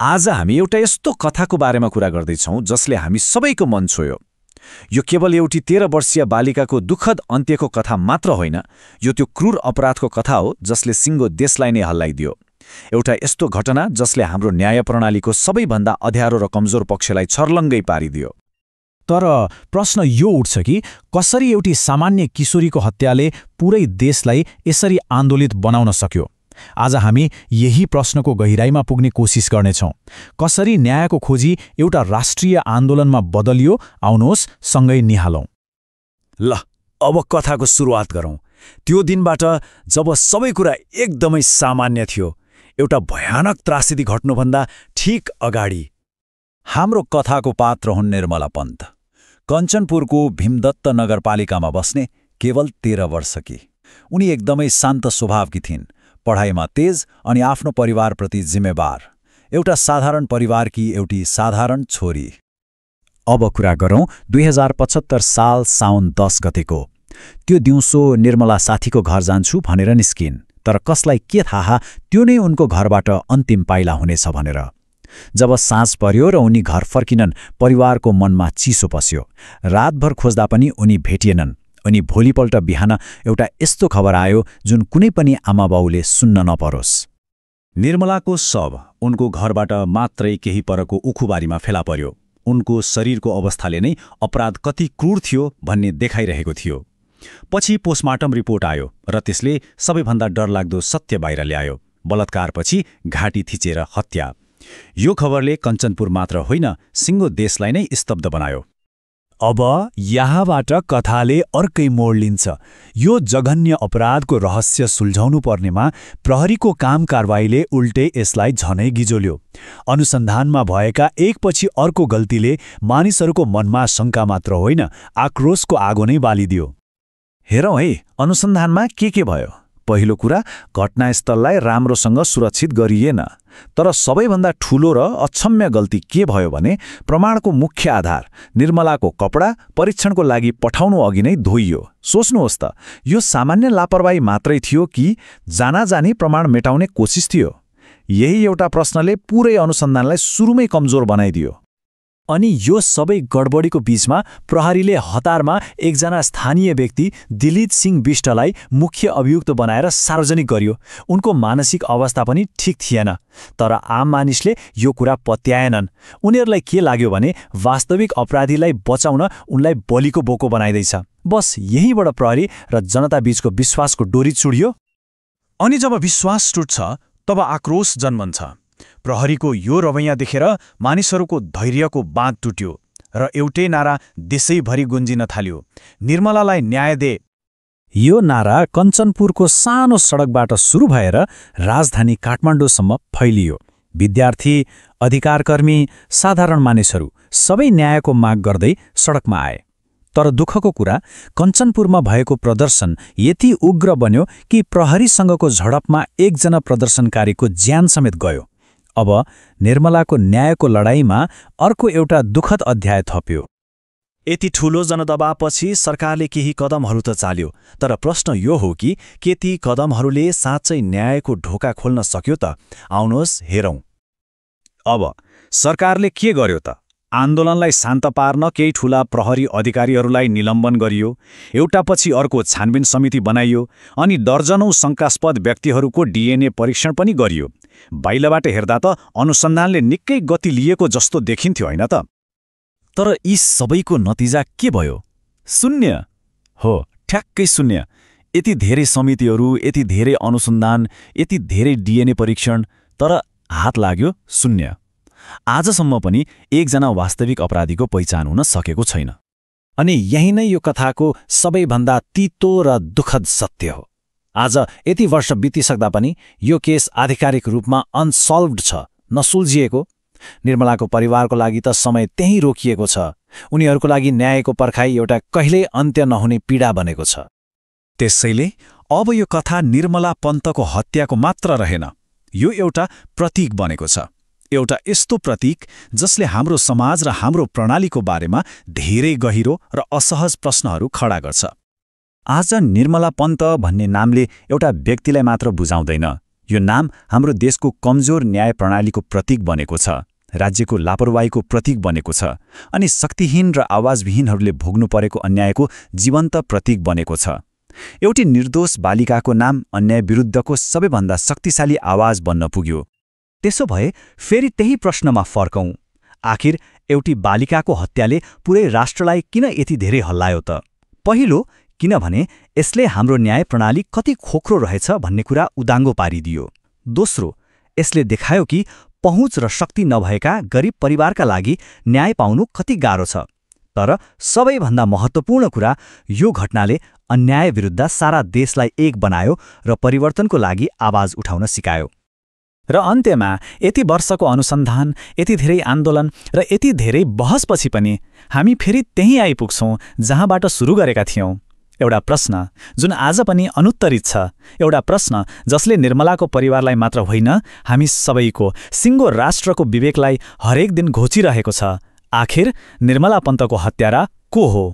आज हामी एउटा यस्तो कथाको बारेमा कुरा गर्दैछौँ जसले हामी सबैको मन छोयो। यो केवल एउटी 13 वर्षीय बालिकाको दुःखद अन्त्यको कथा मात्र होइन, यो त्यो क्रूर अपराधको कथा हो जसले सिङ्गो देशलाई नै हल्लाइदियो। एउटा यस्तो घटना जसले हाम्रो न्याय प्रणालीको सबैभन्दा अँध्यारो र कमजोर पक्षलाई छर्लङ्गै पारिदियो। तर प्रश्न यो उठ्छ कि कसरी एउटी सामान्य किशोरीको हत्याले पुरै देशलाई यसरी आन्दोलित बनाउन सक्यो? आज हामी यही प्रश्नको गहिराईमा पुग्ने कोसिस गर्नेछौँ। कसरी न्यायको खोजी एउटा राष्ट्रिय आन्दोलनमा बदलियो, आउनुहोस् सँगै निहालौँ। ल, अब कथाको सुरुवात गरौँ। त्यो दिनबाट जब सबै कुरा एकदमै सामान्य थियो, एउटा भयानक त्रासदी घट्नुभन्दा ठीक अगाडि। हाम्रो कथाको पात्र हुन् निर्मला पन्त, कञ्चनपुरको भीमदत्त नगरपालिकामा बस्ने केवल 13 वर्षकी। उनी एकदमै शान्त स्वभावकी थिइन्, पढाइमा तेज अनि आफ्नो परिवारप्रति जिम्मेवार। एउटा साधारण परिवारकी एउटी साधारण छोरी। अब कुरा गरौँ 2075 साल साउन 10 गतेको। त्यो दिउँसो निर्मला साथीको घर जान्छु भनेर निस्किन्, तर कसलाई के थाहा त्यो नै उनको घरबाट अन्तिम पाइला हुनेछ भनेर। जब साँझ पर्यो र उनी घर फर्किनन्, परिवारको मनमा चिसो पस्यो। रातभर खोज्दा पनि उनी भेटिएनन्। अनि भोलिपल्ट बिहान एउटा यस्तो खबर आयो जुन कुनै पनि आमाबाउले सुन्न नपरोस्। निर्मलाको शव उनको घरबाट मात्रै केही परको उखुबारीमा फेला पर्यो। उनको शरीरको अवस्थाले नै अपराध कति क्रूर थियो भन्ने देखाइरहेको थियो। पछि पोस्टमार्टम रिपोर्ट आयो र त्यसले सबैभन्दा डरलाग्दो सत्य बाहिर ल्यायो। बलात्कारपछि घाँटी थिचेर हत्या। यो खबरले कञ्चनपुर मात्र होइन, सिङ्गो देशलाई नै स्तब्ध बनायो। अब यहाँबाट कथाले अर्कै मोड लिन्छ। यो जघन्य अपराधको रहस्य सुल्झाउनु पर्नेमा प्रहरीको काम कारवाहीले उल्टे यसलाई झनै गिजोल्यो। अनुसन्धानमा भएका एकपछि अर्को गल्तीले मानिसहरूको मनमा शङ्का मात्र होइन, आक्रोशको आगो नै बालिदियो। हेरौँ है, अनुसन्धानमा के भयो। पहिलो कुरा, घटनास्थललाई राम्रोसँग सुरक्षित गरिएन। तर सबैभन्दा ठूलो र अक्षम्य गल्ती के भयो भने प्रमाणको मुख्य आधार निर्मलाको कपडा परीक्षणको लागि पठाउनु अघि नै धोइयो। सोच्नुहोस् त, यो सामान्य लापरवाही मात्रै थियो कि जानाजानी प्रमाण मेटाउने कोसिस थियो? यही एउटा प्रश्नले पुरै अनुसन्धानलाई सुरुमै कमजोर बनाइदियो। अनि यो सबै गडबडीको बीचमा प्रहरीले हतारमा एकजना स्थानीय व्यक्ति दिलीप सिंह बिष्टलाई मुख्य अभियुक्त बनाएर सार्वजनिक गर्यो। उनको मानसिक अवस्था पनि ठीक थिएन, तर आम मानिसले यो कुरा पत्याएनन्। उनीहरूलाई के लाग्यो भने वास्तविक अपराधीलाई बचाउन उनलाई बलिको बोको बनाइदैछ। बस यहीँबाट प्रहरी र जनताबीचको विश्वासको डोरी चुडियो। अनि जब विश्वास टुट्छ तब आक्रोश जन्मन्छ। प्रहरीको यो रवैया देखेर मानिसहरूको धैर्यको बाँध टुट्यो र एउटै नारा देशैभरि गुन्जिन थाल्यो, निर्मलालाई न्याय दे। यो नारा कञ्चनपुरको सानो सडकबाट सुरु भएर राजधानी काठमाडौँसम्म फैलियो। विद्यार्थी, अधिकारकर्मी, साधारण मानिसहरू सबै न्यायको माग गर्दै सडकमा आए। तर दुःखको कुरा, कञ्चनपुरमा भएको प्रदर्शन यति उग्र बन्यो कि प्रहरीसँगको झडपमा एकजना प्रदर्शनकारीको ज्यान समेत गयो। अब निर्मलाको न्यायको लडाईँमा अर्को एउटा दुःखद अध्याय थप्यो। यति ठूलो जनदबावपछि सरकारले केही कदमहरू त चाल्यो, तर प्रश्न यो हो कि के ती कदमहरूले साँच्चै न्यायको ढोका खोल्न सक्यो त? आउनुहोस् हेरौँ। अब सरकारले के गर्यो त? आन्दोलनलाई शान्त पार्न केही ठूला प्रहरी अधिकारीहरूलाई निलम्बन गरियो, एउटापछि अर्को छानबिन समिति बनाइयो, अनि दर्जनौं शङ्कास्पद व्यक्तिहरूको DNA परीक्षण पनि गरियो। बाहिरबाट हेर्दा त अनुसन्धानले निकै गति लिएको जस्तो देखिन्थ्यो, होइन त? तर यी सबैको नतिजा के भयो? शून्य। हो, ठ्याक्कै शून्य। यति धेरै समितिहरू, यति धेरै अनुसन्धान, यति धेरै DNA परीक्षण, तर हात लाग्यो शून्य। आजसम्म पनि एकजना वास्तविक अपराधीको पहिचान हुन सकेको छैन। अनि यही नै यो कथाको सबैभन्दा तितो र दुःखद सत्य हो। आज यति वर्ष बितिसक्दा पनि यो केस आधिकारिक रूपमा अनसल्भड छ, नसुल्झिएको। निर्मलाको परिवारको लागि त समय त्यहीँ रोकिएको छ। उनीहरूको लागि न्यायको पर्खाइ एउटा कहिल्यै अन्त्य नहुने पीडा बनेको छ। त्यसैले अब यो कथा निर्मला पन्तको हत्याको मात्र रहेन, यो एउटा प्रतीक बनेको छ। एउटा यस्तो प्रतीक जसले हाम्रो समाज र हाम्रो प्रणालीको बारेमा धेरै गहिरो र असहज प्रश्नहरू खडा गर्छ। आज निर्मला पन्त भन्ने नामले एउटा व्यक्तिलाई मात्र बुझाउँदैन, यो नाम हाम्रो देशको कमजोर न्याय प्रणालीको प्रतीक बनेको छ, राज्यको लापरवाहीको प्रतीक बनेको छ अनि शक्तिहीन र आवाजविहीनहरूले भोग्नु परेको अन्यायको जीवन्त प्रतीक बनेको छ। एउटी निर्दोष बालिकाको नाम अन्याय विरुद्धको सबैभन्दा शक्तिशाली आवाज बन्न पुग्यो। त्यसो भए फेरि त्यही प्रश्नमा फर्कौं। आखिर एउटी बालिकाको हत्याले पुरै राष्ट्रलाई किन यति धेरै हल्लायो त? पहिलो, किनभने यसले हाम्रो न्याय प्रणाली कति खोक्रो रहेछ भन्ने कुरा उदाङ्गो पारिदियो। दोस्रो, यसले देखायो कि पहुँच र शक्ति नभएका गरिब परिवारका लागि न्याय पाउनु कति गाह्रो छ। तर सबैभन्दा महत्त्वपूर्ण कुरा, यो घटनाले अन्याय विरुद्ध सारा देशलाई एक बनायो र परिवर्तनको लागि आवाज उठाउन सिकायो। र अन्त्यमा यति वर्षको अनुसन्धान, यति धेरै आन्दोलन र यति धेरै बहसपछि पनि हामी फेरि त्यहीँ आइपुग्छौँ जहाँबाट सुरु गरेका थियौँ। एउटा प्रश्न जुन आज पनि अनुत्तरित छ, एउटा प्रश्न जसले निर्मलाको परिवारलाई मात्र होइन, हामी सबैको सिङ्गो राष्ट्रको विवेकलाई हरेक दिन घोचिरहेको छ। आखिर निर्मला पन्तको हत्यारा को हो?